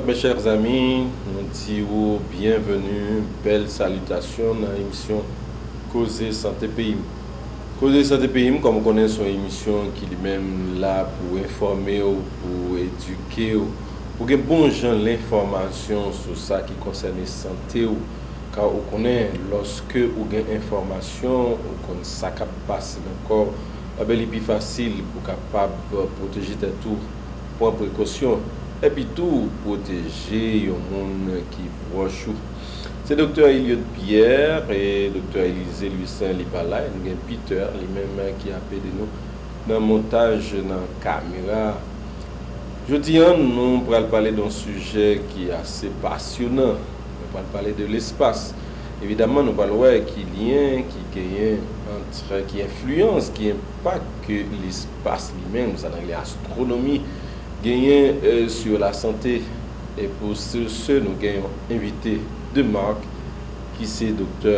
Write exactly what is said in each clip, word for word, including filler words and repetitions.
Mes chers amis, nou di w byenveni, bèl salitasyon nan emisyon Koze Sante Peyi m. Koze Sante Peyi m, kòm ou konnen, se yon emisyon ki li menm la pou enfòme w, pou edike w, pou gen bon jan lenfòmasyon sou sa ki konsène sante w. Ka ou konnen, lòske ou gen enfòmasyon, ou konn sa k ap pase nan kò w, enben li pi fasil pou w kapab pwoteje tèt ou, pran prekosyon, epi tou pwoteje yon moun ki pwòch ou. Se Doktè Eliot Pierre e Doktè Elysée Louissaint li pa la, e nou gen Peter li menm ki ap ede nou nan montaj nan kamera. Jodi a, nou pral pale de yon sijè ki ase pasyonan. Nou pral pale de lespas. Evidamman, nou pral wè ki lyen ki genyen ant, ki enfliyans, ki enpak ke lespas li menm, sa n rele astwonomi, genyen, euh, sur la santé. E pou se, se, nou gen yon envite de marque ki se Doktè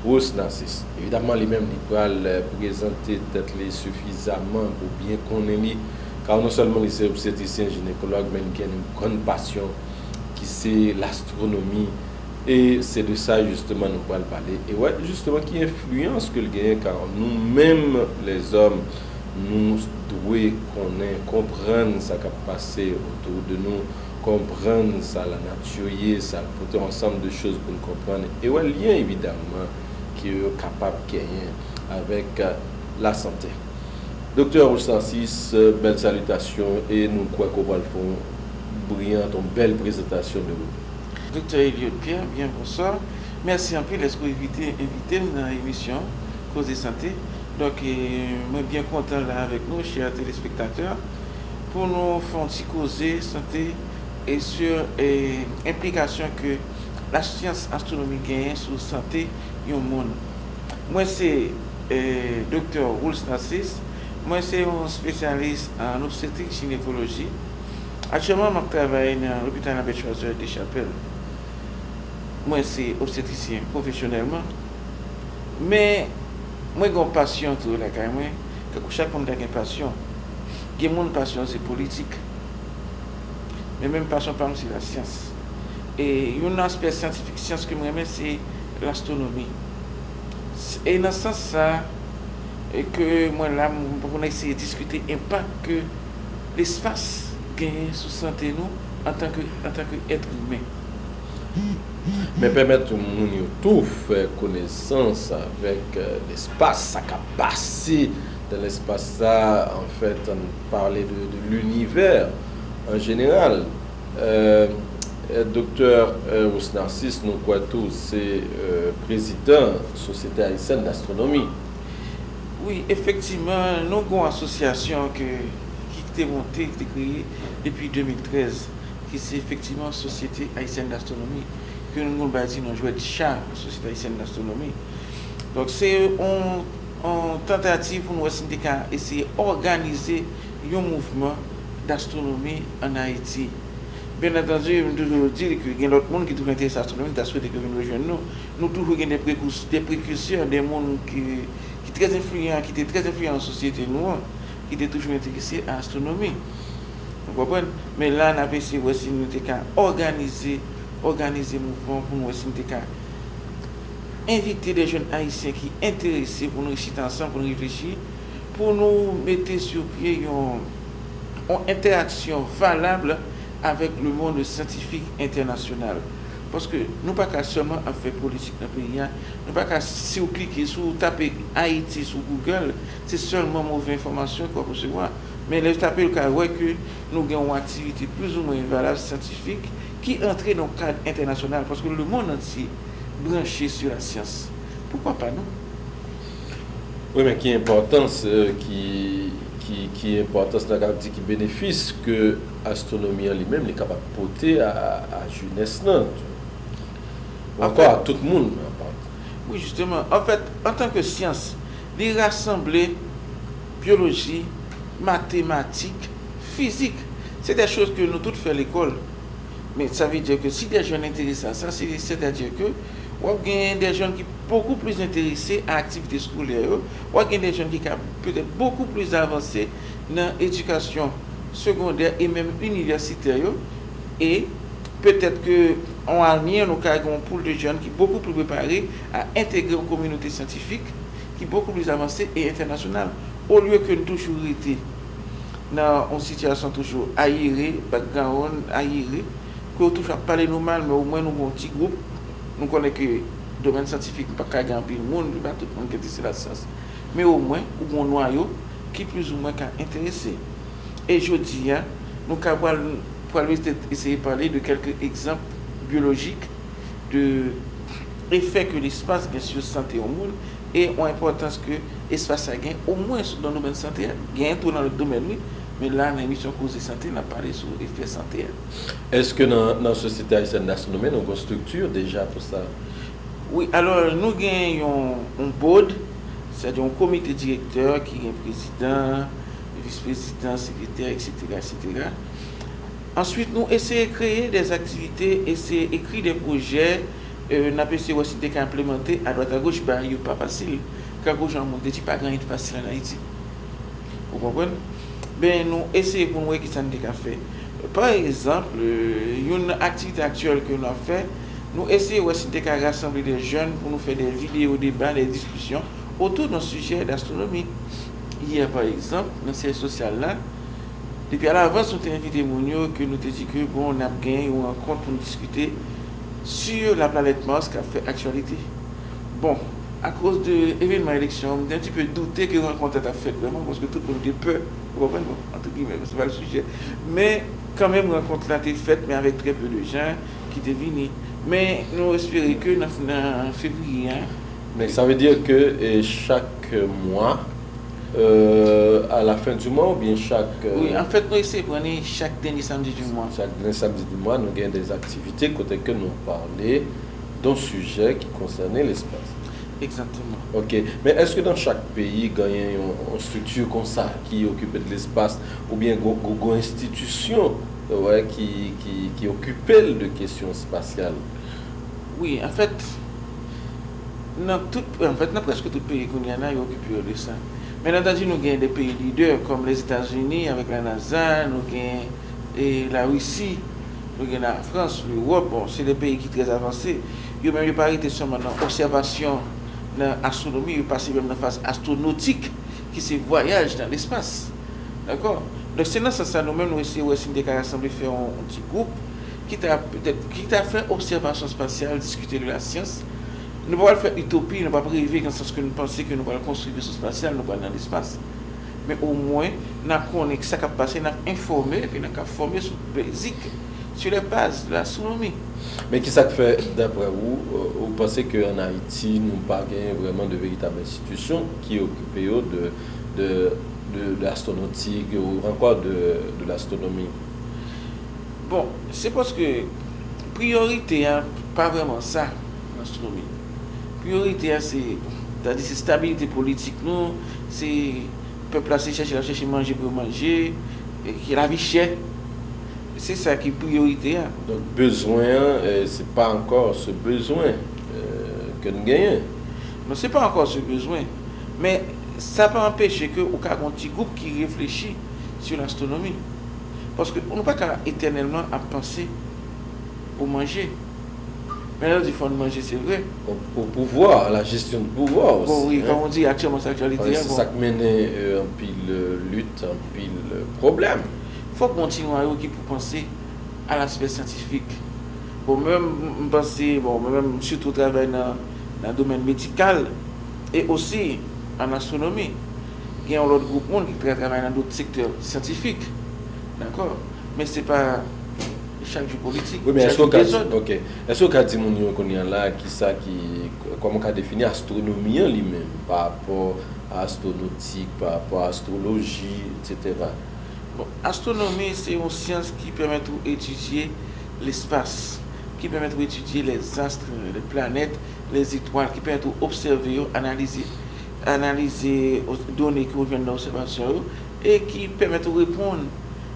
Rose Narcisse. Evidamman, li menm, li pral, euh, prezante tèt li sifizaman pou byen konnen li, kar non sèlman li se obstetrisyen jinekològ, men li gen yon grann pasyon ki se lastwonomi. E se de sa, jisteman, nou pral pale. E wè, jisteman, ki enfliyans ke l genyen, kar nou menm, lèzòm, nou dwe konnen, konprann sa k ap pase otou de nou, konprann sa lanati ye, sa l pote, yon ansanm de choz pou n konprann. E wè, lyen, evidamman, ke yo kapab genyen avèk, euh, lasante. Doktè Rose Narcisse, euh, bèl salitasyon e nou kwè ke w pral fè yon briyant, yon bèl prezantasyon de ou. Doktè Eliot Pierre, byen bonswa. Mèsi anpil dèske w envite, envite m nan emisyon Koze Sante. Donk, e, mwen byen kontan la avèk nou, chè telespektatè, pou nou fè yon ti koze sante e sou, e, enplikasyon ke lasyans astwonomi genyen sou sante yon moun. Mwen se, e, Doktè Rose Narcisse. Mwen se yon espesyalis an obstetrik jinekoloji. Aktyèlman, m ap travay nan lopital Albert Schweitzer Deschapelles. Mwen se obstetrisyen pwofesyonèlman. Men, mwen gen yon pasyon tou lakay mwen. Tankou chak moun ka gen pasyon. Gen moun pasyon se politik. Men menm pasyon pa m se lasyans. E yon aspè syantifik syans ke m renmen se lastwonomi. E nan sans sa, e ke mwen la, m, pou n eseye diskite enpak ke lespas genyen sou sante nou antanke, antanke èt imen. Men pèmèt moun yo tou fè konesans avèk, euh, lespas, sa k ap pase nan lespas sa, anfèt, ann pale de, de linivè an jeneral. Euh, euh, Doktè, euh, Rose Narcisse, nou kwè tou se, euh, prezidan Sosyete Ayisyèn Dastwonomi. Wi, efektivman, nou gen yon asosyasyon ke, ki te monte, ki te kreye depi de mil trèz, ki se efektivman Sosyete Ayisyèn Dastwonomi, ke nou konn ba di non jwèt cha, Sosyete Ayisyèn Dastwonomi. Donk, se yon, yon tantativ pou nou wè si n te ka eseye òganize yon mouvman dastwonomi ann Ayiti. Byen antandi, m toujou di ke gen lòt moun ki toujou enterese astwonomi, ki ta swete ke vin rejwenn nou. Nou toujou gen de prekous-, de prekisè, de moun ki, ki trè enfliyan, ki te trè enfliyan nan sosyete nou an, ki te toujou enterese a astwonomi. Ou konprann? Men la, n ap eseye wè si nou te ka òganize, òganize mouvman pou nou wè si nou te ka envite de jèn ayisyen ki enterese pou nou chita ansanm, pou nou reflechi, pou nou mete sou pye yon, yon entèraksyon valab avèk lemonn syantifik entènasyonal. Paske nou pa ka sèlman ap fè politik nan peyi a, nou pa ka, si w klike, si w tape Ayiti sou Google, se sèlman move enfòmasyon ke w ap resevwa. Men lè w tape, w ka wè ke nou gen yon aktivite plizoumwen valab syantifik ki antre nan yon kad entènasyonal, paske lemonn antye branche sou lasyans. Poukwa pa nou? Wi, men ki enpòtans, euh, ki, ki, ki enpòtans, nan ka di, ki benefis ke astwonomi an li menm, li kapab pote a, a, a jenès lan, ou ankò a tout moun, anfèt. Wi, jisteman. Anfèt, antanke syans, li rasanble byoloji, matematik, fizik. Se de choz ke nou tout fè lekòl. Men sa vle di ke si de jèn enterese a sa, se, sètadi ke w ap gen de jèn ki bokou plis enterese a aktivite eskolè yo, w ap gen de jèn ki ka petèt bokou plis avanse nan edikasyon segondè e menm inivèsitè yo, e Petèt ke an avni nou ka gen yon poul de jèn ki bokou pli prepare a entegre yon kominote syantifik ki bokou pli avanse e entènasyonal, olye ke nou toujou rete nan yon sitiyasyon toujou ayere, background ayere, ke yo toujou ap pale nou mal, men omwen nou gen yon ti gwoup, nou konnen ke domèn syantifik nou pa ka gen anpil moun, se pa tout moun ki enterese lasyans, men omwen ou gen yon nwayo ki plizoumwen ka enterese. E jodi a, nou ka pral, pral eseye pale de kèlke egzanp byolojik de efè ke lespas gen sou sante yon moun e yon enpòtans ke espas la gen, omwen nan domèn sante a. Genyen tou nan lòt domèn, wi, men la, nan emisyon Koze Sante, n ap pale sou efè sante a. Èske nan, nan Société Haïtienne d'Astronomie, nou gen yon estrikti deja pou sa? Wi, alò, nou gen yon, yon board, sètadi yon komite direktè ki gen prezidan, vis-prezidan, sekretè, etsetera, etsetera. Answit, nou eseye kreye de aktivite, eseye ekri de pwojè, e, n ap eseye wè si n te ka enplimante adwat agoch, bagay yo pa fasil. Kankou jan moun te di, pa gen anyen ki fasil ann Ayiti. Ou konprann? Ben, nou eseye pou n wè kisa n te ka fè. Pa egzanp, e, youn nan aktivite aktyèl ke n ap fè, nou eseye wè si n te ka rasanble de jèn pou nou fè de videyo deba, de diskisyon otou de yon sijè d'astwonomi. Yè, pa egzanp, nan syèj sosyal la, depi alavans, nou te envite moun yo, ke nou te di ke, bon, n ap gen yon rankont pou n diskite sur la planète Mars k ap fè aktyalite. Bon, akoz de evènman eleksyon an, m te yon ti pe doute ke rankont la t ap fèt vrèman, paske tout moun te pè, ou konprann, bon, entre guillemets, se pa le sujet. Men, kanmenm, rankont la te fèt, men avèk trè pe de jan ki te vini. Men, nou espere ke nan, nan fevriye a. Men sa vle di ke, e, chak mwa, euh, à la fin du mois oubyen chak, euh, Wi, anfèt, nou eseye pran li chak dènye samdi di mwa. Chak dènye samdi di mwa, nou gen de aktivite kote ke nou pale de yon sijè ki konsène lespas. Egzakteman. Ok. Men èske nan chak peyi, genyen yon, yon estrikti konsa ki okipe de lespas, oubyen gwo, gwo, gwo enstitisyon, wè, ki, ki, ki okipe l de kesyon espasyal? Wi, anfèt, nan tout, anfèt, nan prèske tout peyi kounye a la, yo okipe yo de sa. Men antandi, nou gen de peyi lidè, kòm Lèzetazini avèk la NASA, nou gen, e, Larisi, nou gen Lafrans, Lewòp, bon, se de peyi ki trè avanse. Yo menm, yo pa rete sèlman nan obsèvasyon, nan astwonomi, yo pase menm nan faz astwonotik, ki se vwayaj nan lespas. Dakò? Donk, se nan sans sa, nou menm, nou eseye wè si n te ka rasanble, fè yon, yon ti gwoup ki ta, petèt, ki ta fè obsèvasyon espasyal, diskite de lasyans. Nou pa pral fè itopi, nou p ap reve nan sans ke nou panse ke nou pral konstwi veso espasyal, nou pral nan lespas. Men omwen, n a konnen sa k ap pase, n ap enfòme, epi n a ka fòme sou bezik, sur les bases de l'astronomie. Men kisa k fè, daprè ou, euh, ou panse ke ann Ayiti, nou pa genyen vrèman de veritab enstitisyon ki okipe yo de, de, de, de astwonotik ou ankò de, de lastwonomi? Bon, se paske priyorite a pa vrèman sa, nan astwonomi. Priyorite a se, sètadi se stabilite politik nou, se pèp la se chèche, l ap chèche manje pou yo manje, e ki lavi chè. Se sa ki priyorite a. Donk, bezwen an, eh, se pa ankò se bezwen, eh, ke n genyen. Non, se pa ankò se bezwen. Men, sa pa anpeche ke ou ka gen yon ti gwoup ki reflechi sou lastwonomi. Paske nou pa ka etènèlman ap panse pou manje. Men lè yo di fò n manje, se vre. Au, au pouvoir, à la gestion de pouvoir aussi, hein. Bon, wi, kòm ou di, aktyèlman, se aktyalite a, bon. Paske se sa k mennen, euh, anpil, euh, lit, anpil, euh, pwoblèm. Fòk gon ti nwayo ki pou panse a laspè syantifik. Bon, mwen menm, m, m panse, bon, mwen menm, m sitou travay nan, nan domèn medikal e osi an astwonomi. Gen yon lòt gwoup moun ki tra-, travay nan dòt sektè syantifik. Dakò? Men se pa chak jou politik, chak jou dezòd. Wi, men èske w ka di, ok. Èske w ka di moun yo kounye a la, kisa ki, kòman w ka defini astwonomi an li menm, pa rapò a astwonotik, pa rapò a astwoloji, etsetera? Bon, astwonomi, se yon syans ki pèmèt ou etidye lespas, ki pèmèt ou etidye les astres, les planètes, les étoiles, ki pèmèt ou obsève yo, analize, analize done ke ou jwenn nan obsèvasyon yo, e ki pèmèt ou reponn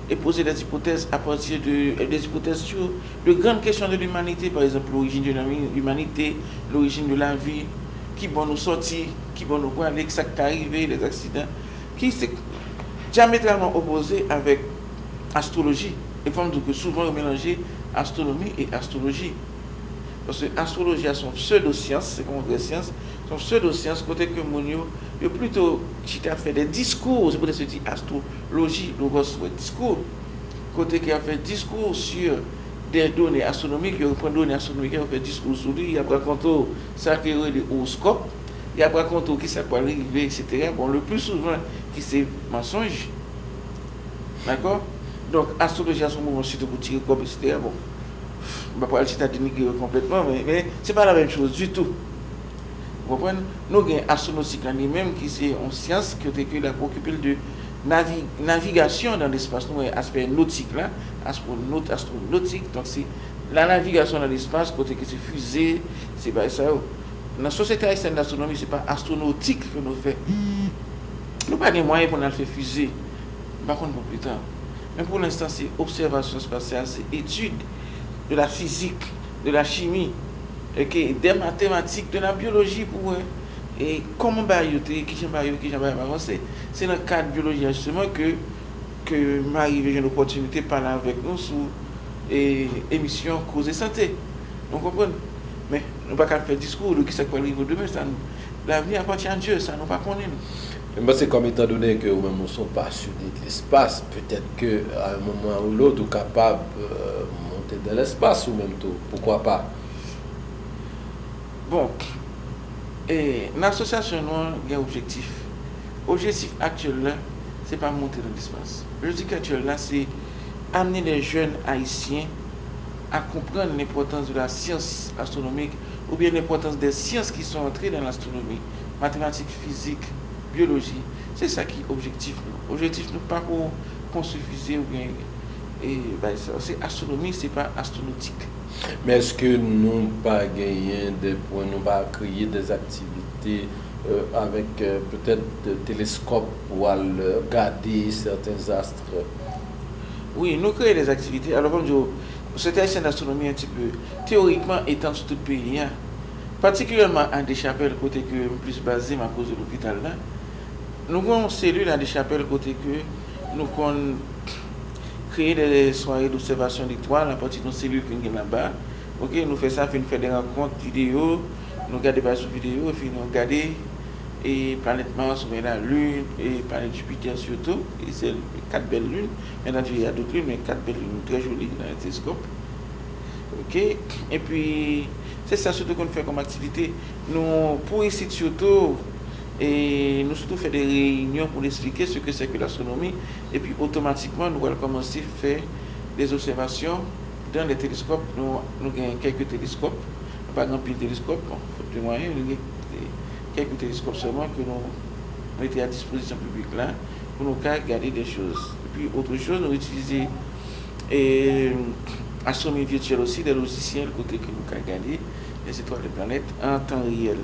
e poze des hypothèses à partir de, des hypothèses sur de grandes questions de l'humanité, par exemple, l'origine de l'humanité, l'origine de la vie, ki bò nou sòti, ki bò nou prale, sa k ka rive, les accidents, ki se dyametralman opoze avèk astwoloji. E fò m di w ke souvan yo melanje Astwonomi e astwoloji. Paske astwoloji a se yon psedosyans, se pa yon vrè syans, se yon psedosyans kote ke moun yo, yo plito chita ap fè de diskou, se poutèt yo di astwoloji, logos, wè, diskou. Kote ke y ap fè diskou sur des données astronomiques, yo pran done astwonomik yo, yo fè diskou sou li, y ap rakonte w sa ke yo rele owoskòp, y ap rakonte w kisa k pral rive, etsetera. Bon, le plus souvent, ki se mansonj. Dakò? Donk, astwoloji a se yon mouvman sitou pou tire kòb, etsetera. Bon, m pa pral chita denigre yo konplètman, men, men se pa la menm choz ditou. Ou konprann? Nou gen astwonotik lan li menm, ki se yon syans kote ke l ap okipe l de navi-, navigasyon nan lespas. Nou wè aspè notik la, astwonot, astwonotik, donk se la navigation dans l'espace, kote ke se fize, se bagay sa yo. Nan Sosyete Ayisyèn Dastwonomi, se pa astwonotik ke nou fè. Nou pa gen mwayen pou n al fè fize. M pa konn pou pita. Men pou lenstan, se obsèvasyon espasyal, se etid de la fizik, de la chimi, e ke de matematik, de la byoloji pou wè e kòman bagay yo te ye, kijan bagay yo, kijan bagay yo avanse. Se nan kad byoloji a jisteman ke, ke m arive jwenn opòtinite pale avèk nou sou e, emisyon Koze Sante. Nou konprann? Men, nou pa ka fè diskou de kisa k pral rive demen, sa nou, l'avenir appartient à Dieu, sa nou pa konnen. M panse kòm etan done ke ou menm ou se yon pasyone de lespas, petèt ke a yon moman ou lòt ou kapab euh, monte dans l'espace ou menm tou, poukwa pa? Bon, e, nan asosyasyon nou an gen objektif. Objektif aktyèl la, se pa monte dans l'espace. Objektif aktyèl la, se amener les jeunes haïtiens à comprendre l'importance de la science astronomique ou bien l'importance des sciences qui sont entrées dans l'astronomie, mathématiques, physique, biologie. Se sa ki objektif nou. Objektif nou pa pou konstwi fize oubyen e, bay sa. Se astwonomi, se pa astwonotik. Men èske nou pa genyen de pwen, nou pa kreye de aktivite euh, avèk euh, petèt de teleskòp pou al euh, gade sèten astre? Wi, nou kreye de aktivite. Alò, ban m di w, Sosyete Ayisyèn Dastwonomi, un petit peu, teorikman, etann sou tout peyi a. Patikilyèman a Dechapèl, kote ke m plis baze m akoz de lopital la. Nou gen yon selil a Dechapèl kote ke nou konn kreye de sware d'obsèvasyon letwal apati de yon selil ke n gen laba. Oke, nou fè sa, epi nou fè de rankont videyo, nou gade bagay sou videyo, epi nou gade e planèt Mars oubyen Lalin, e planèt Jipitè sitou, e se kat bèl lin, bien entendu, il y a d'autres lunes, men kat bèl lin trè joli nan teleskòp. Oke, epi se sa sitou ke nou fè kòm aktivite. Nou, pou isit sitou, e nou sitou fè de reyinyon pou n eksplike ce que c'est que l'astronomie, epi otomatikman nou pral kòmanse fè de obsèvasyon dans les télescopes. Nou, nou gen kèk teleskòp, nou pa gen anpil teleskòp, bon, fot de mwayen, nou gen kèk teleskòp sèlman ke nou mete a dispozisyon piblik la pou nou ka gade de choz. Epi otre choz, nou itilize e, astwonomi virtyèl osi, de lojisyèl kote ke nou ka gade les étoiles, les planètes en temps réel.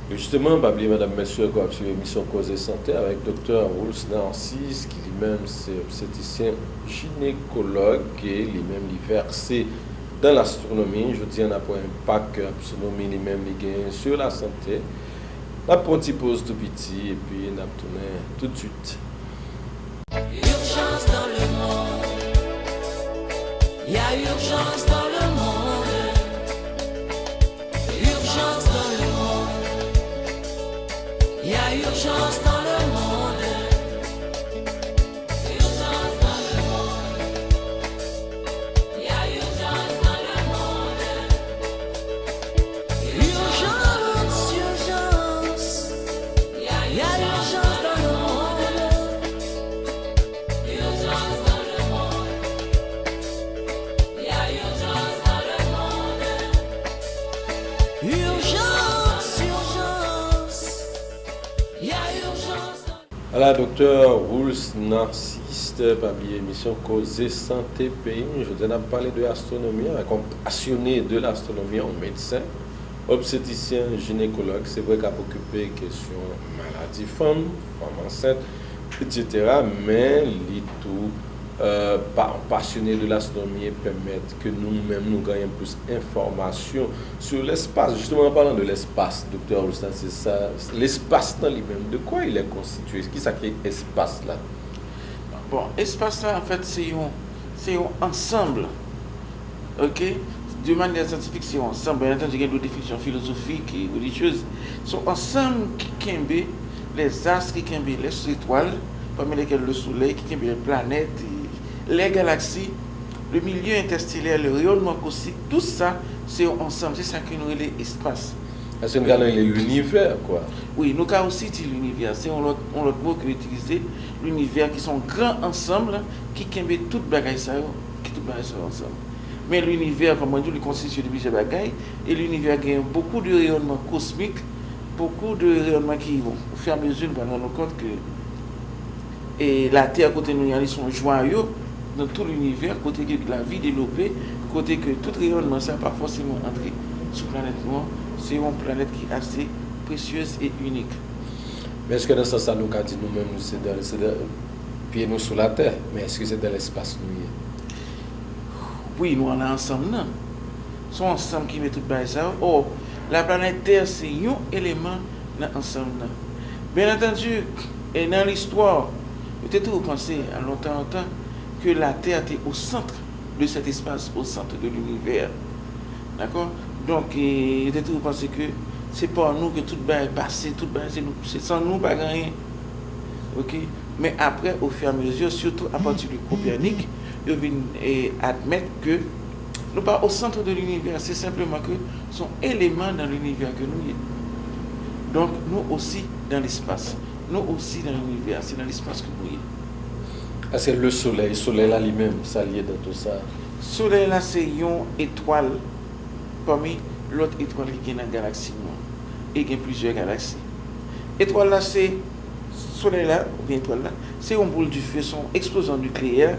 Jisteman, pa bliye, medam, mesye, ke w ap swiv emisyon Koze Sante avèk Doktè Roulse Narcisse, ki li menm se obstetrisyen jinekològ, e li menm li vèse dans l'astronomie. Jodi a, n ap wè enpak ke astwonomi li menm li genyen sur la santé. N ap pran yon ti poz tou piti, epi n ap tounen tout de suite. Urgence dans le monde. Il y a urgence dans le monde. Urgence dans le monde. Il y a urgence dans le monde. Urgence dans le monde. Il y a urgence dans le monde. Urgence, urgence. Il y a urgence dans le monde. Urgence dans le monde. Il y a urgence dans le monde. Urgence, urgence. Il y a urgence dans Ala, Doktè Roulse Narcisse, pa bliye emisyon Koze Sante Peyi m. Jodi a, n ap pale de astwonomi avèk yon pasyone de l'astronomie, yon medsen, obstetrisyen, jinekològ. Se vre k ap okipe kesyon maladi fanm, fanm ansent, etsetera, men li tou euh, pa, pasyone de l'astronomie pèmèt ke nou menm nou genyen plis enfòmasyon sur l'espace. Justement, en parlant de l'espace, Doktè Roulse, se sa, l'espace nan li menm, de quoi il est constitué? Kisa ki espas la? Bon, espas la, anfèt, se yon, se yon ansanm Ok? De manière scientifique, c'est un ensemble. Bien entendu, il y a des définitions philosophiques et religieuses. C'est un ensemble qui kenbe les astres, qui kenbe les étoiles, parmi lesquelles le Soleil, qui kenbe les planètes, et les galaxies, le milieu interstellaire, le rayonnement cosmique, tout ça, c'est un ensemble. C'est ça que nous relève espace. Èske n ka rele linivè, kwa? Wi, nou ka osi di linivè. Se yon lòt, yon lòt mo ke yo itilize, linivè, ki se yon gran ansanm ki kenbe tout bagay sa yo, ki tout bagay sa yo ansanm. Men linivè, kòm mwen di w, li konstitye de plizyè bagay, e linivè gen beaucoup de rayonnement cosmique, beaucoup de rayonnement ki, bon, au fur et à mesure, nou pral rann nou kont ke E Latè kote nou ye a, li se yon jwayo nan tout linivè, kote ke lavi devlope, kote ke tout reyònman sa pa fòseman antre sou planèt nou an. Se yon planèt ki ase presyez e inik. Men èske nan sans sa nou ka di nou menm nou se dan, se dan, pye nou sou Latè, men èske se dan lespas nou ye? Wi, nou nan ansanm nan. Se yon ansanm ki met tout bagay sa yo. Or, la planèt Tè se yon eleman nan ansanm nan. Bien entendu, e nan listwa, yo te toujou panse, a lontan, lontan, ke Latè te au centre de cet espace, au centre de l'univers. Dakò? Donk, e, yo te toujou panse ke se pa nou ke tout bagay pase, tout bagay se nou, se san nou pa gen anyen. Ok? Men apre, au fur et à mesure, surtout à partir de Copernic, yo vin e, admèt ke nou pa au centre de l'univers, se senpleman ke se yon eleman nan linivè ke nou ye. Donk, nou osi dan lespas. Nou osi dan linivè, se nan lespas ke nou ye. Èske le solèy, solèy la li menm, sa l ye dan tout sa? Solèy la se yon etwal pami lòt etwal ki gen nan galaksi nou an. E gen plizyè galaksi. Etwal la se, solèy la, oubyen etwal la, se yon boul dife, se yon eksplozyon nikleyè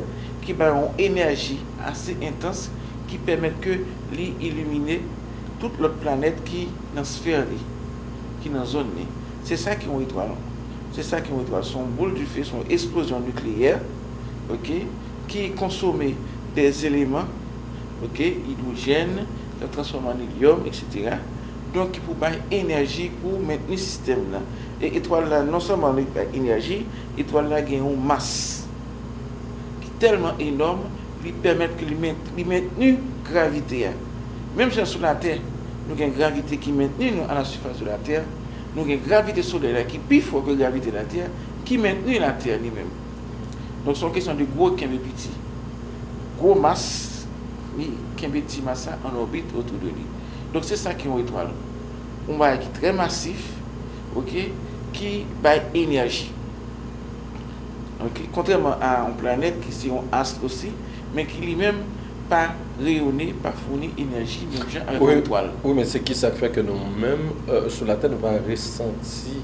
ki bay yon enèji ase entans ki pèmèt ke li ilimine tout lòt planèt ki nan sfè li, ki nan zòn li. Se sa ki yon etwal. Se sa ki yon etwal. Se yon boul dife, se yon eksplozyon nikleyè, ok, ki konsome de eleman, ok, idwojèn, ki transfòme an elyòm, etsetera. Donk, ki pou bay enèji pou mentni sistèm nan. E etwal la, non sèlman li bay enèji, etwal la gen yon mas ki tèlman enòm, li pèmèt ke li, men, li mentni gravite a. Menm jan sou Latè, nou gen gravite ki mentni nou a la surface de la Terre, nou gen gravite solèy la ki pi fò ke gravite Latè, ki mentni Latè li menm. Donk, se yon kesyon de gwo kenbe piti. Gwo mas, li kenbe ti mas la an òbit otou de li. Donk, se sa ki yon etwal. Yon bagay ki trè masif, ok, ki bay enèji. Ok, kontrèman a yon planèt ki se yon ast osi, men ki li menm pa reyone, pa founi enèji menm jan ak yon etwal. Wi, men se kisa k fè ke nou menm, euh, sou Latè, nou pa resanti,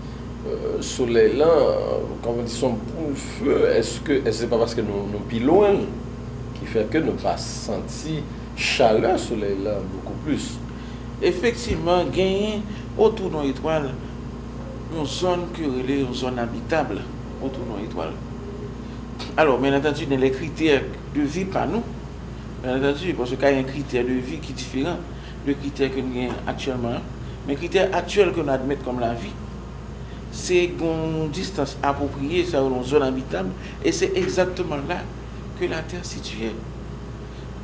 euh, solèy lan, kòm di, se yon boul fe, èske, èske se pa paske nou, nou pi lwen l ki fè ke nou pa santi chalè solèy lan bokou plis? Efektivman, genyen otou nan etwal yon zòn ke yo rele yon zòn abitab otou nan etwal. Alò, bien entendu, nan lè kritè de vi pa nou, bien entendu, paske ka gen kritè de vi ki diferan de kritè ke nou gen aktyèlman an. Men kritè aktyèl ke nou admèt kòm lavi, se gen yon distans apwopriye, sa yo rele yon zòn abitab, e se egzakteman la ke Latè sitiye.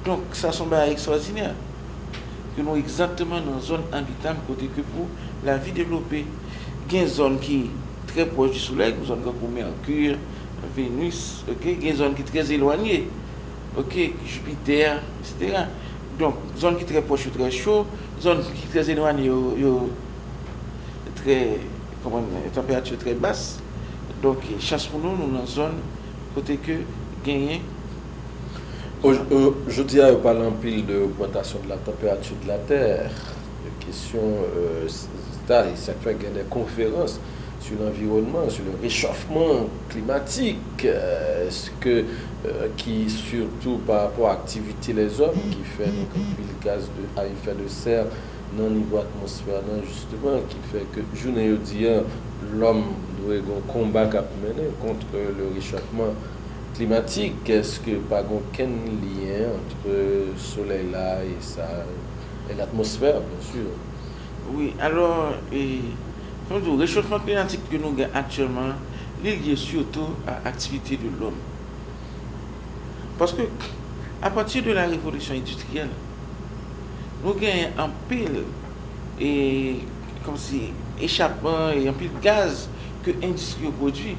Donk, sa se yon bagay ekstwòdinè. Ke nou egzakteman nan zòn abitab kote ke pou lavi devlope. Gen zòn ki trè pwòch di Solèy, gen zòn tankou Mèkir, Venus, ok? Gen zòn ki trè elwanye, ok? Jipitè, etsetera. Donk, zòn ki trè pwòch yo trè cho, zòn ki trè elwanye yo, yo trè, kòman, tanperati yo trè bas. Donk, chans pou nou, nou nan zòn kote ke genyen. Jodi a, yo pale anpil de ogmantasyon de la tanperati de la tè, de kesyon, euh, sa, sa k fè gen de konferans sur l'environnement, sur le réchauffement climatique, euh, èske, euh, ki sitou pa rapò a aktivite lèzòm ki fè nou gen pil gaz de, a efè de sè nan nivo atmosfè nan, jisteman, ki fè ke jounen jodi a, lòm dwe gen yon konba k ap mennen kont le réchauffement climatique. Èske pa gen okenn lyen ant solèy la e sa, e latmosfè, byen si? Wi, alò, e, kòm di w, rechofman klimatik ke nou gen aktyèlman, li lye sitou a aktivite de lòm. Paske, apati de la revolisyon endistriyèl, Nou genyen anpil e kòmsi echapman e anpil gaz ke endistri yo pwodui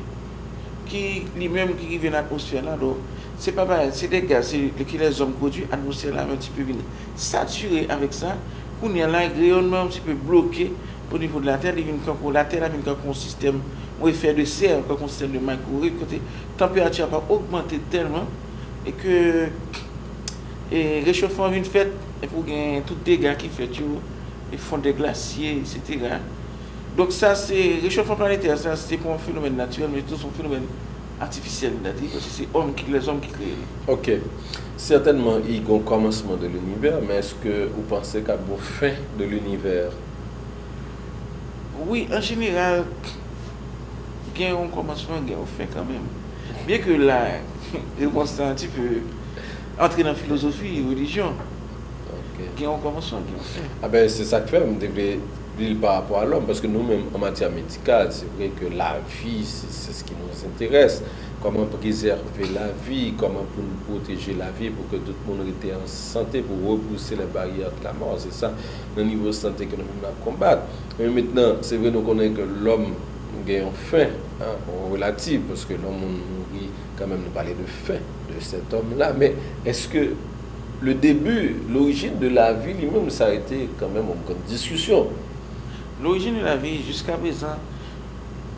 ki li menm ki rive nan atmosfè la. Donk se pa bagay, se de gaz se, ke lèzòm pwodui, atmosfè la yon ti pe vin satire avèk sa. Kounye a la reyònman yon ti pe bloke o nivo de latè, li vin kankou latè la vin kankou yon sistèm, yon efè de sè, kankou yon sistèm de microwave kote tanperati a pa ogmante tèlman e ke e rechofman vin fèt, epi w gen tout dega ki fèt yo, e fonn de glasye, etsetera. Donk sa se rechofman planetè, sa se pa yon fenomèn natirèl, men tou se yon fenomèn atifisyèl, paske se òm ki, lèzòm ki kreye li. Ok. Sètènman, i gon kòmansman de linivè, men èske ou panse k ap gon fen de linivè? Wi, an jeneral, gen yon kòmansman, gen yon fen kanmenm. Byen ke la, repons la an ti pe antre nan filozofi, relijyon. Gen yon kòmansman, gen yon fen. Aben, se sa k fè m te vle di l pa rapò a lòm, paske nou menm, an matyè medikal, se vre ke lavi, se, se ce qui nous intéresse. Kòman prezève lavi, kòman pou n pwoteje lavi pou ke tout moun rete an sante, pou repouse les barrières de la mort, se sa, nan nivo sante ke nou menm n ap konbat. Men mentnan, se vre nou konnen ke lòm gen yon fen, an, relativ, paske lè yon moun mouri, kanmenm nou pale de fen de cet homme-là, men èske le début, l'origine de la vie li menm, sa rete kanmenm yon grann diskisyon. Lorijin de lavi, jiskaprezan,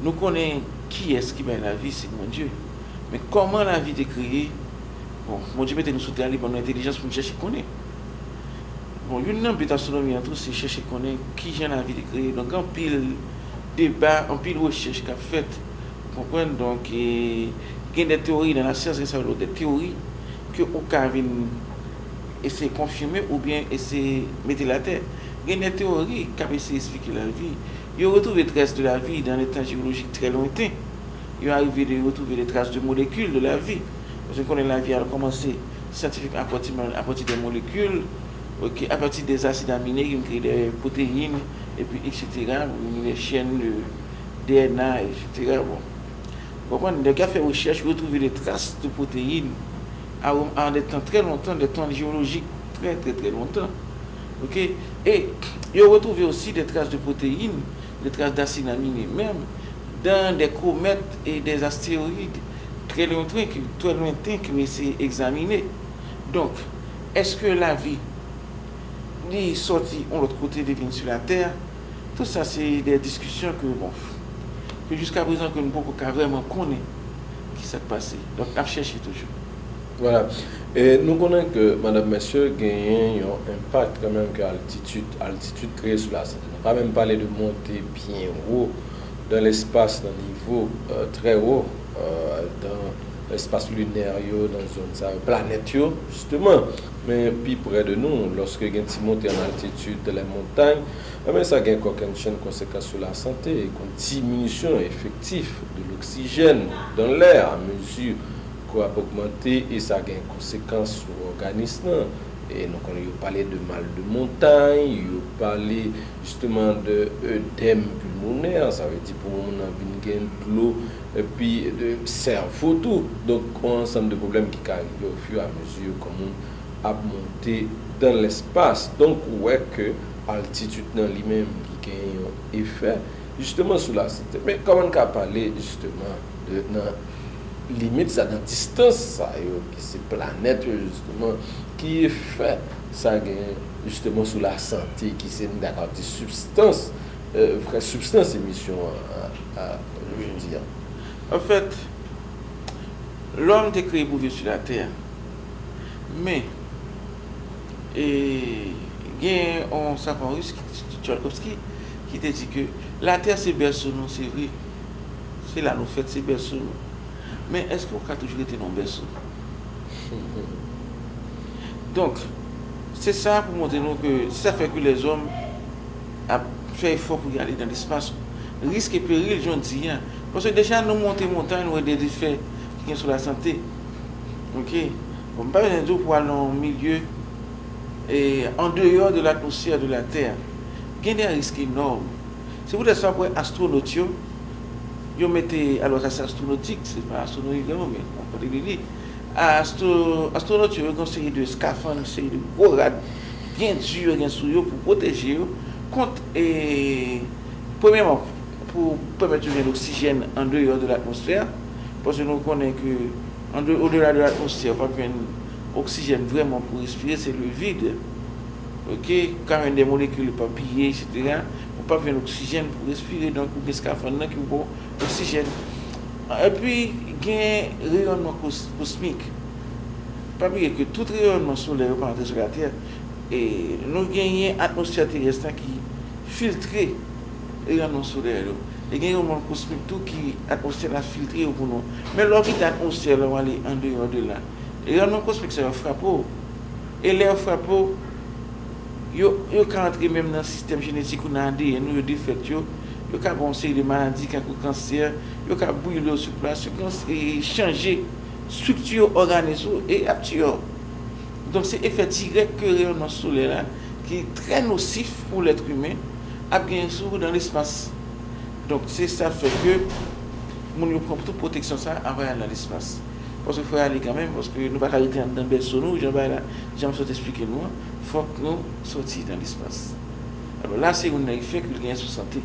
nou konnen kiyès ki bay lavi, se Bondye. Men kòman lavi te kreye? Bon, Bondye mete nou sou tè a, li ban nou entèlijans pou n chèche konnen. Bon, youn nan bi astwonomi an tou, se chèche konnen kijan lavi te kreye. Donk, gen anpil deba, anpil rechèch k ap fèt. Ou konprann? Donk, e, gen de teyori nan lasyans, gen sa yo rele de teyori, ke ou ka vin eseye konfime oubyen eseye mete l atè. Gen de teyori k ap eseye esplike lavi. Yo retwouve tras de lavi dans des temps géologiques très lointains. Yo arive de retwouve des traces de molécules de la vie. Paske nou konnen lavi a kòmanse syantifikman apati, apati de molekil, ok, apati de asid amine ki vin kreye de pwoteyin, epi etsetera, vin gen chèn de D N A, etsetera. Bon. Ou konprann? Nèg yo fè rechèch, yo twouve de tras de pwoteyin a, a de tan trè lontan, de tan jewolojik trè, trè, trè lontan. Ok? E yo retwouve osi de tras de pwoteyin, de tras d'asid amine menm, dans des comètes et des astéroïdes très lointains, très lointains ki yo eseye egzamine. Donk, èske lavi li sòti yon lòt kote, li vin sou latè? Tout sa se de diskisyon ke, bon, ke jiskaprezan ke nou poko ka vrèman konnen kisa k pase. Donk, n ap chèche toujou. Vwala. E nou konnen ke Madanm Mercier genyen yon enpak kanmenm ke altitid, altitid kreye sou lasante. Nou pa menm pale de monte byen wo dans l'espace, nan nivo, euh, trè wo, euh, dans l'espace lunaire yo, nan zòn sa yo, planèt yo, jisteman. Men pi prè de nou, lòske gen ti monte an altitid, les montagnes, enben sa gen kòkennchenn konsekans sou lasante, kon diminisyon efektif de l'oxygène dans l'air à mesure ke w ap ogmante, e sa gen konsekans sou òganis lan. E nou konnen yo pale de mal de montagne, yo pale jisteman de œdème pulmonaire, sa vle di pou moun nan vin gen dlo, epi de sèvo tou. Donk, yon ansanm de pwoblèm ki ka rive au fur et à mesure ke moun ap monte dans l'espace. Donk, ou wè ke altitid nan li menm li gen yon efè, jisteman, sou lasante. Men kòman n ka pale, jisteman, de, nan limit sa, nan distans sa yo, ki se planèt yo, jisteman, ki efè sa gen, jisteman, sou lasante, ki se, n ta ka di, sibstans, euh, vrè sibstans emisyon an, a, a, jodi a? Anfèt, lòm te kreye pou viv sou latè. Men, e, gen yon savan ris, Tcholkovsky, ki te di ke latè se bèso nou, se vre. Se la nou fèt, se bèso nou. Men èske ou ka toujou rete nan yon bèso? Donk, se sa pou montre nou ke, se sa fè ke lèzòm ap fè efò pou y ale nan lespas. Risk e peril, jan w di a. Paske deja nou monte montay, nou wè de defè ki gen sou lasante. Ok? Bon, m pa bezwen di w pou al nan yon milye, e, an deyò de latmosfè de Latè. Gen de risk enòm. Se poutèt sa w ap wè astwonot yo, yo mete, alò sa se astwonotik, se pa astwonomi vrèman, men, bon, kote li li. Astwo-, astwonot yo, yo gen yon seri de skafann, yon seri de gwo rad, byen di yo gen sou yo pou pwoteje yo kont, e, premyèman, pou pèmèt yo jwenn oksijèn andeyò de latmosfè, paske nou konnen ke an de, odela de latmosfè, ou p ap jwenn oksijèn vrèman pou respire, se le vide. Oke, ou ka jwenn de molekil epapiye, etsetera. Ou p ap jwenn oksijèn pou respire, donk ou gen skafann nan ki pou ba w oksijèn. Epi, gen reyònman kos-, kosmik. Pa bliye ke tout reyònman solè yo pa antre sou Latè. E nou genyen atmosfè terès la ki filtre reyònman solè yo. E gen reyònman kosmik tou ki atmosfè la filtre yo pou nou. Men lè w kite atmosfè la, w ale andeyò de la, reyònman kosmik sa yo frape w. E lè yo frape w, yo, yo ka antre menm nan sistèm jenetik ou, nan A D N ou, yo defèt yo, yo ka ba w yon seri de maladi, tankou kansè, yo ka brile w sou plas, yo ka, e, chanje estrikti òganis ou e y ap tiye w. Donk, se efè dirèk ke reyònman solè la, ki trè nosif pou lèt imen, ap genyen sou ou nan lespas. Donk, se sa fè ke moun yo pran tout pwoteksyon sa a avan y al nan lespas. Paske fò y ale kanmenm, paske nou pa ka rete anndan bèso nou, jan bagay la, jan m sot esplike nou an, fòk nou soti nan lespas. Alò, la, se youn nan efè ke l genyen sou sante.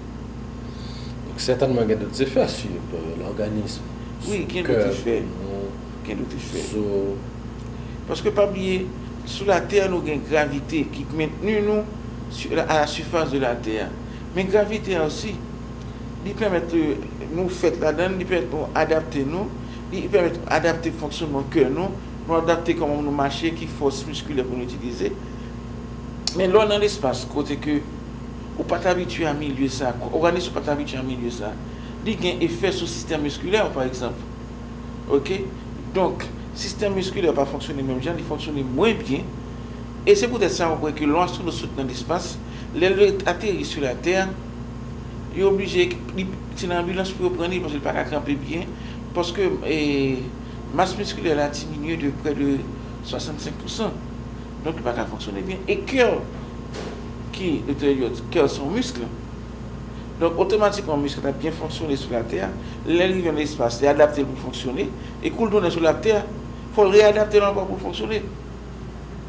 Donk, sètènman, gen dòt efè sou, euh, lòganis, wi, sou gen dòt kè, efè. Poumon, gen dòt efè. Zo. Paske pa bliye, sou Latè, nou gen gravite ki mentni nou su-, à la surface de la Terre. Men gravite a osi, li pèmèt, euh, nou fèt ladan l, li pèmèt nou adapte nou, li pèmèt adapte fonksyònman kè nou, nou adapte kòman nou mache, ki fòs miskilè pou nou itilize. Men lè w nan lespas, kote ke ou pa t abitye a milye sa, òganis ou pa t abitye a milye sa, li gen efè sou sistèm miskilè w, pa egzanp. Oke? Donk, sistèm miskilè pa fonksyone menm jan, li fonksyone mwen byen. E se poutèt sa, w ap wè ke lè yon astwonot sot nan lespas, lè l ateri sou Latè, yo oblije, li, se nan anbilans pou yo pran li, paske li pa ka kanpe byen, paske, e, mas miskilè la diminye de près de soixante-cinq pour cent. Donk, li pa ka fonksyone byen. E kè, ki, Doktè Elliott, kè se yon misk. Donk, otomatikman, misk la t ap byen fonksyone sou Latè a. Lè l rive nan lespas, li adapte l pou fonksyone. E kou l tounen sou Latè a, fò l reyadapte l ankò pou l fonksyone.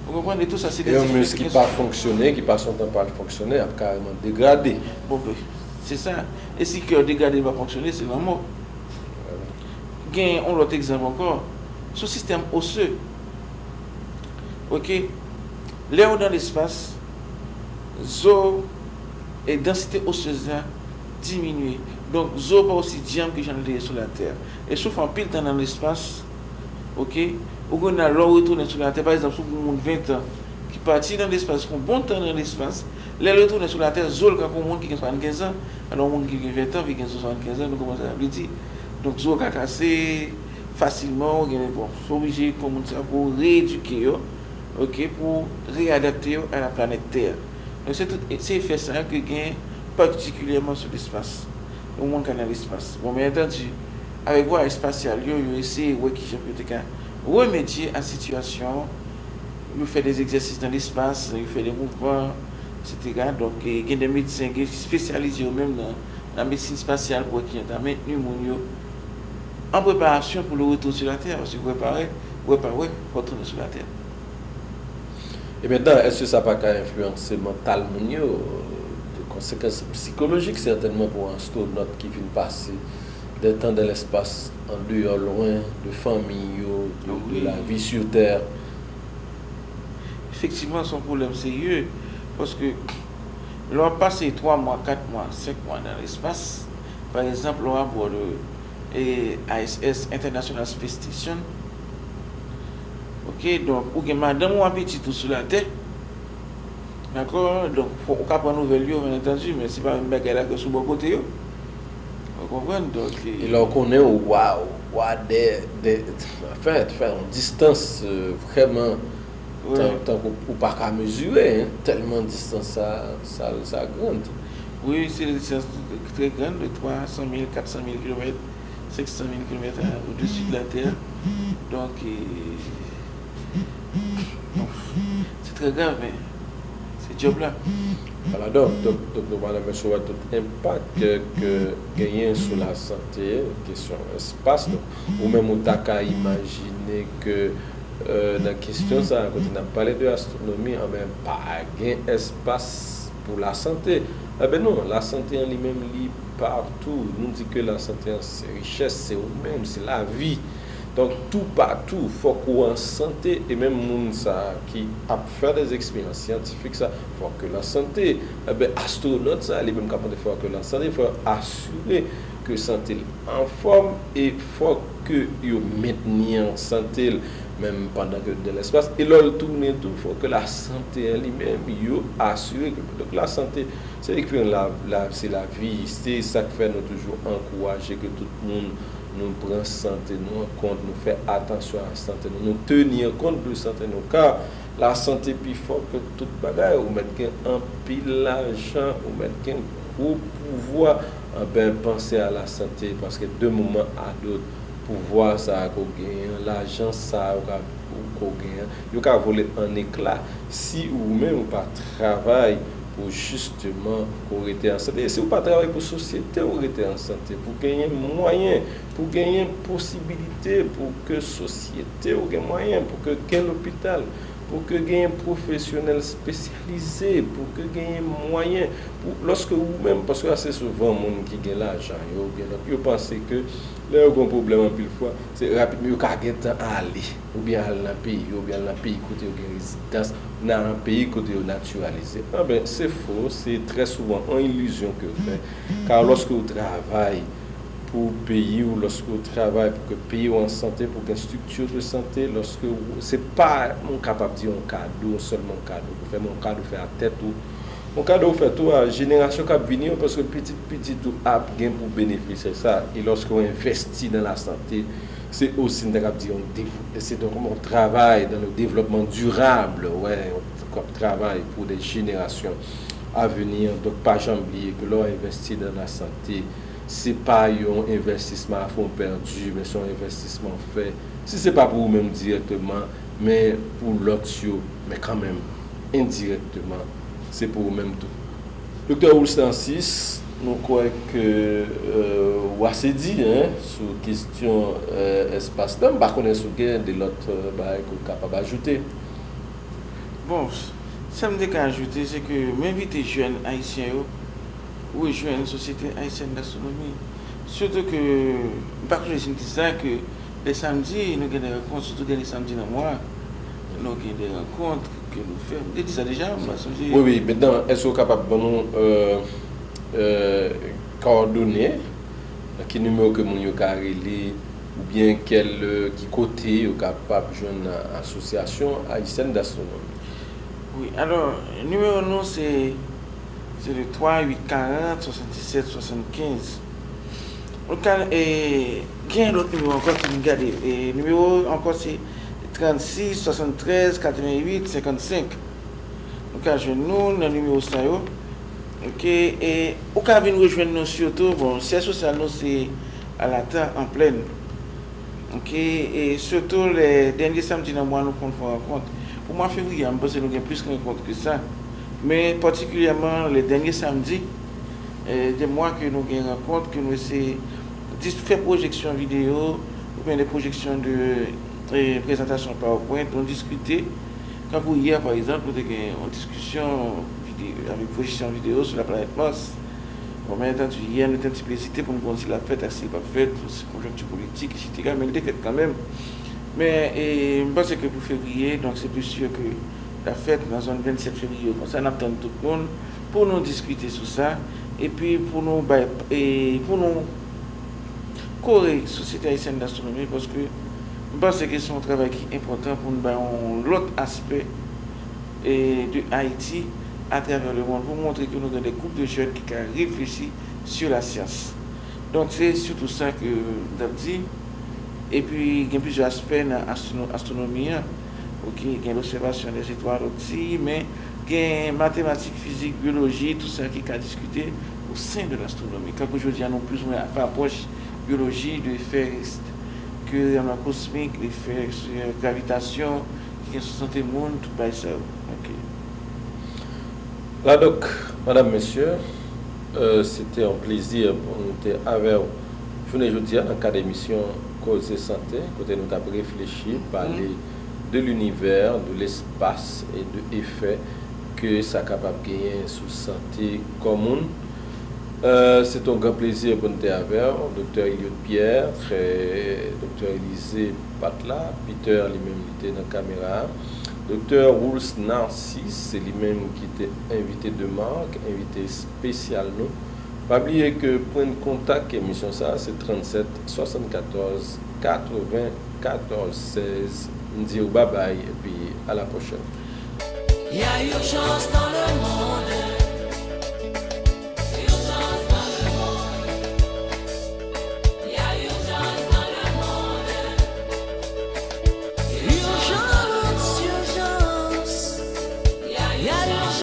Ou konprann? E tou sa, se de yon misk ki pa fonksyone, ki pase yon tan pa l fonksyone, ap kareman degrade. Bon, ben, se sa. E si kè degrade, li pa fonksyone, se lanmò. Gen yon lòt egzanp ankò, sou sistèm ose. Oke? Lè w nan lespas, zo e dansite osez la diminye. Donk, zo pa osi dyanm ke jan l te ye sou Latè. E si w fè anpil tan nan lespas, oke, ou gen nan lè w retounen sou Latè, pa egzanp, si w gen yon moun ven tan ki pati nan lespas, fè yon bon tan nan lespas, lè l retounen sou Latè, zo l ka kon moun ki gen swasannkenz an. Alò, yon moun ki gen ven tan, ki gen swasannkenz an, nou konprann sa sa vle di. Donk, zo w ka kase fasilman, ou gen, bon, se oblije kon moun sa pou reyedike yo, oke, pou reyadapte yo a la planèt Tè. Donk, se tout, se efè sa a ke gen patikilyèman sou lespas. Yon moun ka nan lespas. Bon, byen antandi, avèk vwayaj espasyal yo, yo eseye wè kijan pou yo te ka remedye a sitiyasyon an. Yo fè de egzèsis nan lespas, yo fè de mouvman, etsetera. Donk, e, gen de medsen, gen ki espesyalize yo menm nan, nan medsin espasyal pou wè kijan ta mentni moun yo an preparasyon pou le retour sur la Terre, paske wè pa wè, wè pa wè, fò tounen sou Latè. E mentnan, èske sa pa ka enfliyanse mantal moun yo, de konsekans sikolojik sètènman pou yon astwonòt ki vin pase de tan dan lespas andeyò, lwen de fanmi yo, de, de la vie sur Terre? Efektivman, se yon pwoblèm serye, paske lè w ap pase twa mwa, kat mwa, senk mwa nan lespas, pa egzanp, lè w abò de, e, I S S, International Space Station, oke, donk, ou gen madanm ou a pitit ou sou Latè, dakò? Donk, fò, ou ka pran nouvèl yo, byen antandi, men se pa menm bagay la ke sou bò kote yo. Ou konprann? Donk, e lè w konnen ou a, ou a de, de, anfen, fè yon distans, e, vrèman, wi, tan, tankou ou pa ka mezire, en, tèlman distans sa, sa, sa gran. Wi, se de distans trè gran, de twa san mil, kat san mil kilomèt, senk san mil kilomèt, en, au-dessus de la Terre. Donk, e, bon, se trè grav, men se djòb la. Vwala, donk, donk, donk, nou pa nan men sou wè tout enpak ke, ke genyen sou lasante, kesyon espas. Donk, ou menm ou ta ka imajine ke Euh, nan kesyon sa a, kote n ap pale de astwonomi, anben, pa gen espas pou lasante. Anben non, lasante an li menm, li patou. Nou di ke lasante an se richès, se ou menm, se lavi. Donk, toupatou, fòk ou an sante, e menm moun sa a ki ap fè de eksperyans syantifik sa, fòk ke l an sante. Anben, astwonòt sa a, li menm k ap mande fòk ke l an sante, fòk asire ke sante l anfòm e fòk ke yo mentni an sante l. Menm pandan ke l nan lespas, e lè l tounen tou, fòk ke lasante an li menm, yo asire ke, donk, lasante, se ekspirans la, la, se lavi, se sa k fè nou toujou ankouraje ke tout moun nou pran sante nou an kont, nou fè atansyon a sante nou, nou tenir kont de sante nou, ka lasante pi fò ke tout bagay. Ou mèt gen anpil lajan, ou mèt gen gwo pouvwa, anben, panse a lasante, paske de moman a dot, pouvwa sa a ke w genyen an, lajan sa a ou ka, ou, ke w genyen an, yo ka vole an ekla si ou menm ou pa travay pou jisteman ke w rete an sante. E si ou pa travay pou sosyete w rete an sante, pou genyen mwayen, pou genyen posibilite, pou ke sosyete w gen mwayen, pou ke gen lopital, pou ke genyen pwofesyonèl espesyalize, pou ke genyen mwayen, pou, lòske ou menm, paske ase souvan moun ki gen lajan yo, oubyen lòt, yo panse ke lè yo gen yon pwoblèm anpil fwa, se rapidman yo ka gentan ale, oubyen al nan peyi yo, oubyen al nan peyi kote yo gen rezidans, nan peyi kote yo natiralize. Anben, se fo, se trè souvan yon ilizyon ke yo fè. Ka lòske ou travay pou peyi w, lòske w travay pou ke peyi w an sante, pou gen estrikti de sante, lòske w, se pa, mwen kapab di yon kado, sèlman yon kado pou fè, men yon kado fè a tèt ou, yon kado w fè tou a jenerasyon k ap vini yo, paske pitit pitit ou ap gen pou benefisye sa. E lòske w envesti nan lasante, se osi, n ta kab di, yon dev-, se donk yon travay dans le développement durable, wè, w ap travay pou de jenerasyon a vini. Donk, pa janm bliye ke lè w envesti nan lasante, se pa yon envestisman a fon pèdi, men se yon envestisman w fè, si se pa pou ou menm dirèkteman, men pou lòt yo, men kanmenm, endirèkteman, se pou ou menm tou. Doktè Wilstansis, nou kwè ke, euh, w ase di, hein, sou kesyon, euh, espas lan. M pa konnen si w gen de lòt, euh, bagay ke w kapab ajoute. Bon, sa m te ka ajoute, se ke m envite jèn ayisyen yo rejwenn Sosyete Ayisyèn Dastwonomi. Sitou ke, m pa konnen si m di sa, ke lè samdi, nou gen de rankont, sitou dènye samdi nan mwa, nou gen de rankont ke nou fè. M te di sa deja, m pa sonje. Wi, wi, mentnan, èske w kapab ban nou, euh, euh, kòdone, nan ki nimewo ke moun yo ka rele, oubyen kèl, euh, ki kote yo kapab jwenn Asosyasyon Ayisyèn Dastwonomi? Wi, alò, nimewo nou se, se le twa uit karant swasanndisèt swasannkenz. Ou ka, e, gen lòt nimewo ankò, si nou gade, e, nimewo ankò se trannsis swasanntrèz katrevennuit senkannsenk. Ou ka jwenn nou nan nimewo sa yo. Oke, e ou ka vin rejwenn nou sitou, bon, syèj sosyal nou se Alata, an Plèn. Oke, e sitou lè dènye samdi nan mwa nou konn fè rankont. Pou mwa fevriye a, m panse nou gen plis rankont ke sa. Men patikilyèman, lè dènye samdi, e, de mwa ke nou gen rankont, ke nou eseye dis-, fè pwojeksyon videyo, oubyen de pwojeksyon de, e, prezantasyon PowerPoint, nou diskite. Tankou yè, pa egzanp, nou te gen yon diskisyon vide-, avèk pwojeksyon videyo sou laplanèt Mas. Bon, byen antandi, yè, nou te yon ti pe ezite pou n konn si l ap fèt ak si l p ap fèt, pou konjonkti politik, etsetera, men l te fèt kanmenm. Men, e, m panse ke pou fevriye, donk, se pi si ke l ap fèt nan zòn vennsèt fevriye. Konsa, n ap tann tout moun pou nou diskite sou sa, epi pou nou bay, e, pou nou kore Sosyete Ayisyèn Dastwonomi, paske m panse ke se yon travay ki enpòtan pou n bay yon lòt aspè, e, de Ayiti atravè lemonn, pou montre ke nou gen de gwoup de jèn ki ka reflechi sou lasyans. Donk, se sitou sa ke m t ap di. Epi, gen plizyè aspè nan astwono-, astwonomi an. Oke, gen lobsèvasyon dèzetwal osi, men gen matematik, fizik, byoloji, tout sa ki ka diskite au sein de l'astronomie. Kankou jodi a, nou plis ou mwen fè apwòch byoloji de efè ke rayonman kosmik, efè, euh, gravitasyon ki gen sou sante moun, tout bagay sa yo. Oke. La donc, madame, messieurs, euh, c'était un plaisir pou nou te avè w jounen jodi a nan kad emisyon Koze Sante, kote nou t ap reflechi, pale de l'univers, de l'espace et de effet ke sa kapab genyen sou sante kò moun. Euh, se t on gran plezi pou n te avè w, Doktè Eliot Pierre, trè, Doktè Elysée pa t la, Peter li menm li te nan kamera a, Doktè Wools Narcisse, se li menm ki te envite de marque, envite espesyal nou. Pa bliye ke pwen kontak emisyon sa a se trannset swasannkatòz katreven katòz sèz. M di w babay epi a la pwochèn. Il y a urgence dans